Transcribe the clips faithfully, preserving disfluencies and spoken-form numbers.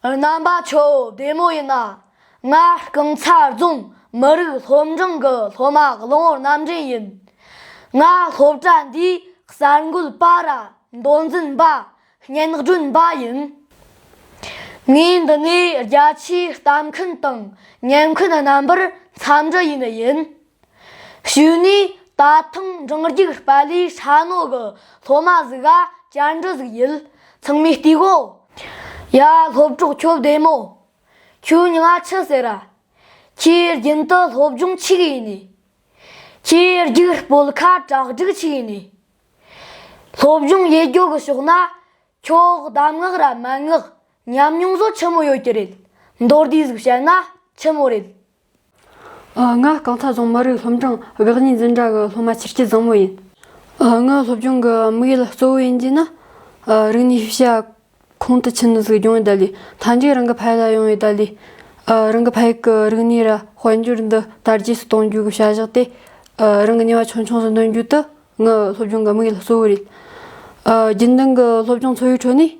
རྣམ་པ་ཚོ་བདེ་མོ་ཡིན་ན། ང་རྐང་ཚ་རྫོང་མི་རིགས་སློབ་འབྲིང་གི་སློབ་མ་གླང་བོ་རྣམ་འདྲེན་ཡིན། ང་སློབ་གྲྭ་འདིའི་གསར་འགོད་པ་ར་མདོ་འཛིན་པ། སྙན་སྒྲོན་པ་ཡིན། ངས་འདི་ནས་རྒྱ་ཆེའི་ལྟ་མཁན་དང་ཉན་མཁན་རྣམ་པར་འཚམས་འདྲི་ཡིན་ཡིན། གཞུག་ནས་ད་ཐེངས་འབྲིང་རྒྱུགས་དཔལ་ལེ་ཧྲ་ནོ་གི་སློབ་མ་ཟིག་ག་བཅར་འདྲི་ཟིག་ཡིན། ཚང་མས་ལྟོས་གོ། ཡ། སློབ་གྲོགས་ཁྱོད་བདེ་མོ། ཁྱོད་མྱིང་ང་ཆི་ཟེར་ར། ཁྱོས་རྒྱུན་དུ་སློབ་སྦྱོང་ཆི་གི་ཡིན་ནི། ཁྱོས་རྒྱུགས་སྤོལ་ཁ་གྲ་སྒྲིག་ཆི་གི་ཡིན་ནི། སློབ་སྦྱོང་ཡེད་རྒྱུ་གི་ཕྱོགས་ན། ཁྱོད་གདམས་ངག་ར་མན་ངག་ཉམས་མྱོང་བཟོ་ཆི་མོ་ཡོད་ཀྱི་རེད། མདོར་བསྡུས་ཟིག་བཤད་ན་ཆི་མོ་རེད། ཨ། ང་རྐང་ཚ་རྫོང་མི་རིགས་སློབ་འབྲིང་དགག་གཉེན་འཛིན་གྲྭ་གི་སློབ་མ་ཆེར་སྐྱེད་བཟང་མོ་ཡིན། ཨ། ངའི་སློབ་སྦྱོང་གི་དམིགས་ཡུལ་གཙོ་བོ་ཡིན་རྒྱུ་ན། ཨ། རིག་གནས་ཤེས་བྱ་ཁོང་དུ་ཆུད་ནི་ཟིག་སྦྱོང་ཡོད་ད་ལས། མཐའ་མཇུག་རང་གི་ཕ་ཡུལ་ལ་ཡོང་ཡོད་ད་ལས། ཨ། རང་གི་ཕ་ཡུལ་གི་རིག་གནས་ར་དཔལ་འབྱོར་འདི་དར་རྒྱས་སུ་གཏོང་རྒྱུ་གི་བྱ་གཞག་དེ། ཨ། རང་གི་ནུས་པ་ཆུང་ཆུང་ཟིག་འདོན་རྒྱུ་དེ་ངའི་སློབ་སྦྱོང་གི་དམིགས་ཡུལ་གཙོ་བོ་རེད། ཨ། རྒྱུན་ལྡན་གི་སློབ་སྦྱོང་འཚོ་བའི་ཁྲོད་ནས།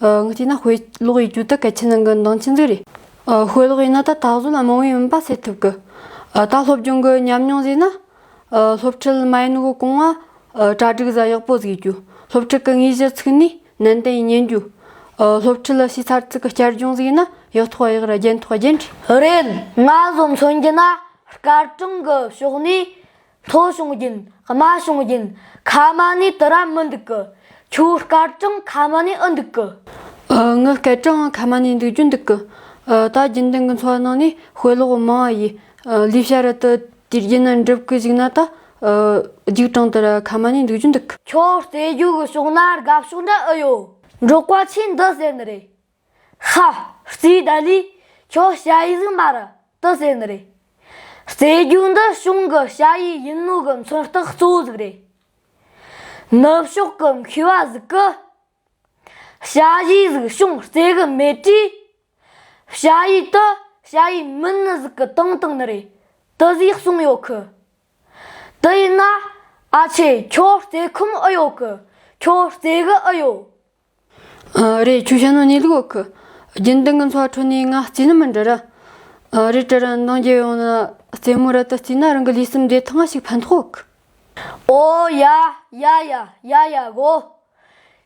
ཨ། ངས་བལྟས་ན་དཔེ་ཀློག་ཡེད་རྒྱུ་དེ་གལ་ཆེ་ནང་གི་འདང་ཆེན་ཟིག་རེད། ཨ། དཔེ་ཀློག་ཡིན་ན་ད་ད་གཟོད་ལ་རྨང་བའི་བུམ་པ་སེལ་ཐུབ་གི། ཨ། ད་སློབ་སྦྱོང་གི་ཉམས་མྱོང་ཟེར་ན། ཨ། སློབ་ཁྲིད་མ་ཡིན་གོང་ང་། ཨ། གྲ་སྒྲིག་ཟིག་ཡག་པོ་ཟིག་ཡེད་རྒྱུ། སློབ་ཁྲིད་གི་དངོས་གཞི་ཚུགས་ནས་ནན་ཏན་ཉན་རྒྱུ། ཨ། སློབ་ཁྲིད་ལ་ཤེས་ཚར་ཚིག་གི་བསྐྱར་སྦྱོང་ཟིག་ཡིན་ན་ཡག་ཐོག་ཡག་ར་རྒྱན་ཐོག་རྒྱན་རེད། རེད། ང་བཟོ་མཚོན་རྒྱུ་ན་སྐར་གྲངས་གི་ཕྱོགས་ནས། མཐོ་བྱུང་རྒྱུན། དམའ་བྱུང་རྒྱུན། ཁ་མ་ནས་དུ་ར་མི་འདུག་གི། ཁྱོད་སྐར་གྲངས་ཁ་མ་ནས་ཨེ་འདུག་གི། ཨ། ངའི་སྐར་གྲངས་ཁ་མ་ནས་འདུག་རྒྱུ་འདུག་གི། ཨ། ད་རྒྱུན་ལྡན་གྱི་འཚོ་བ་ནང་ནས་དཔེ་ཀློག་མང་བ་ཡིས། ཨ། ལས་བྱ་ར་དེ་དུས་རྒྱུན་ན་འགྲུབ་གི་བཅུག་ན་ད། ཨ། རྒྱུགས་གྲངས་དུ་ར་ཁ་མ་ནས་འདུག་རྒྱུ་འདུག་གི། ཁྱོད་རྩེད་རྒྱུགས་གི་ཕྱོགས་ན་དགའ་ཕྱོགས་འདྲ་ཨེ་ཡོད། འབྲོག་པ་ཆོས་འདི་ཟེར་ནི་རེད། ཧ། རྩེད་ད་ལི། ཁྱོད་ཞ་ཡི་ཟིག་མ་ར་དུ་ཟེར་ནི་རེད། རྩེད་རྒྱུགས་འདི་གཞུང་གི་ཞ་ཡི་ཡིན་ནོ་གི་མཚོན་རྟགས་གཙོ་བོ་ཟིག་རེད། ནུབ་ཕྱོགས་གི་མཁས་པ་ཟིག་གི། ཞ་ཡི་ཟིག་གཞུང་རྩེ་གི་མེད་དུས། ཞ་ཡི་དུ་ཞ་ཡི་མིན་ནི་ཟིག་གི་དང་དང་ནི་རེད། དུ་ཟིག་གསུངས་ཡོད་གི། དུ་ཡིན་ན། ཨ་ཆེ། ཁྱོད་རྩེད་ཁོམ་ཨེ་ཡོད་གི། ཁྱོད་རྩེ་གི་ཨེ་ཡོད། ཨ། རེད། ཁྱོད་བཤད་ནོ་གནས་ལུགས་ཡོད་གི། རྒྱུན་ལྡན་གྱི་འཚོ་བ་ཁྲོད་ནས་ང་རྩེ་ནི་མིན་འདྲ་ར། ཨ། རེད་དྲ་ར་འདང་རྒྱག་ཡོང་ན་རྩེད་མོ་ར་དུ་རྩེས་ན་རང་གི་ལུས་སེམས་བདེ་ཐང་ཞིག་ཕན་ཐོགས་གི། ཨོ་ཡ། ཡ་ཡ། ཡ་ཡ་གོ།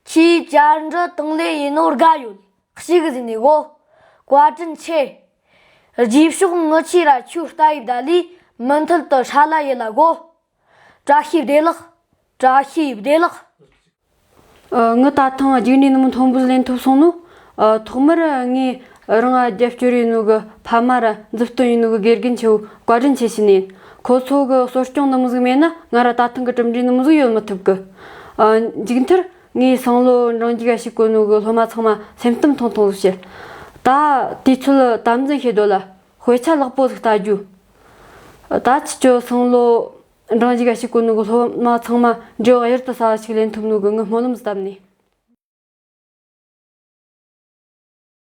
ཁྱིའི་བཅར་འདྲི་དང་ལེན་ཡིན་ནོ་དགའ་ཡོད། ཞིག་ཟིན་ནས་གོ། བཀའ་དྲིན་ཆེ། རྗེས་ཕྱོགས་ངི་ཆེ་ར་ཁྱོད་ལྟ་ཡིབ་ད་ལི་མུ་མཐུད་དུ་ཧྲ་ལ་ཡེ་ལ་གོ། བཀྲ་ཤིས་བདེ་ལེགས། བཀྲ་ཤིས་བདེ་ལེགས། ཨ། ངི་ད་ཐེངས་རྒྱུགས་འབྲས་ནུ་མོ་མཐོན་པོ་ལེན་ཐུབ་སོང་ནོ། ཨ། ཐོག་མར་ངས་རང་ང་རྒྱབ་སྐྱོར་ཡིན་ནོ་གི་ཕ་མ་ར་མཛུབ་སྟོན་ཡིན་ནོ་གི་དགེ་རྒན་ཆེ་བོ་བཀའ་དྲིན་ཆེ་ཞུ་ནི་ཡིན། ཁོ་ཚོ་གི་གསོ་སྐྱོང་ནུ་མོ་ཟིག་མེད་ན་ང་ར་ད་ཐེངས་གི་གྲུབ་འབྲས་ནུ་མོ་ཟིག་ཡོད་མི་ཐུབ་གི། ཨ། མཇུག་མཐར་ངས་སང་ལོ་འབྲིང་རྒྱུགས་ག་ཞུགས་གོ་ནོ་གི་སློབ་མ་ཚང་མ་སེམས་གཏམ་ཐུང་ཐུང་ཟིག་བཤད། ད་དུས་ཚོད་དམ་འཛིན་བྱེད་དོ་ལ། དཔེ་ཆ་ལེགས་པོ་ཟིག་ལྟ་རྒྱུ། ད་ཅི་ཅོ་སང་ལོ་འབྲིང་རྒྱུགས་ག་ཞུགས་གོ་ནོ་གི་སློབ་མ་ཚང་མ་འབྲས་བུ་གཡུར་དུ་ཟ་བ་ཞིག་ལེན་ཐུབ་ནོ་གི་ངའི་སྨོན་ལམ་ཟིག་བཏབ་ནས།